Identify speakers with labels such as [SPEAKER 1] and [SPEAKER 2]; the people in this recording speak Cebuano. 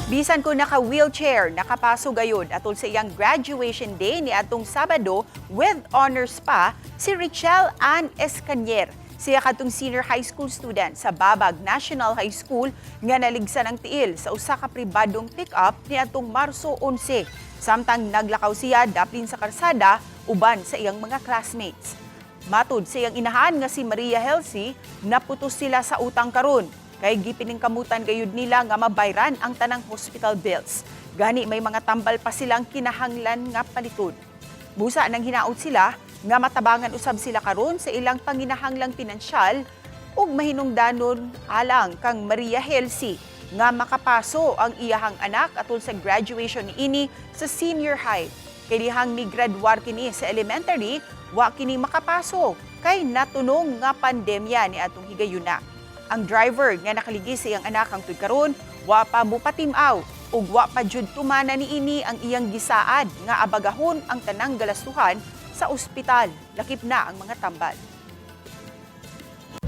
[SPEAKER 1] Bisan kung naka-wheelchair, nakapaso gayud atol sa iyang graduation day ni atong Sabado with honors pa si Richelle Ann Escanier. Siya katong senior high school student sa Babag National High School nga naligsan ang tiil sa usa ka pribadong pick-up ni atong Marso 11. Samtang naglakaw siya daplin sa karsada uban sa iyang mga classmates. Matud sa iyang inahan nga si Maria Helsi, naputos sila sa utang karon kay gipiningkamutan gayud nila nga mabayran ang tanang hospital bills. Gani may mga tambal pa silang kinahanglan nga paliton. Busa nang hinaot sila nga matabangan usab sila karon sa ilang panginahanglang pinansyal ug mahinungdanon alang kang Maria Helsi nga makapaso ang iyahang anak atol sa graduation niini sa senior high. Kay dihang migraduar kini sa elementary, wa kini makapaso kay natunong nga pandemya ni atong higayuna. Ang driver nga nakaligi sa iyang anak hangtod karon, wa pa mupatim-aw ug wa pa jud tumana niini ang iyang gisaad nga abagahon ang tanang galastuhan sa ospital, lakip na ang mga tambal.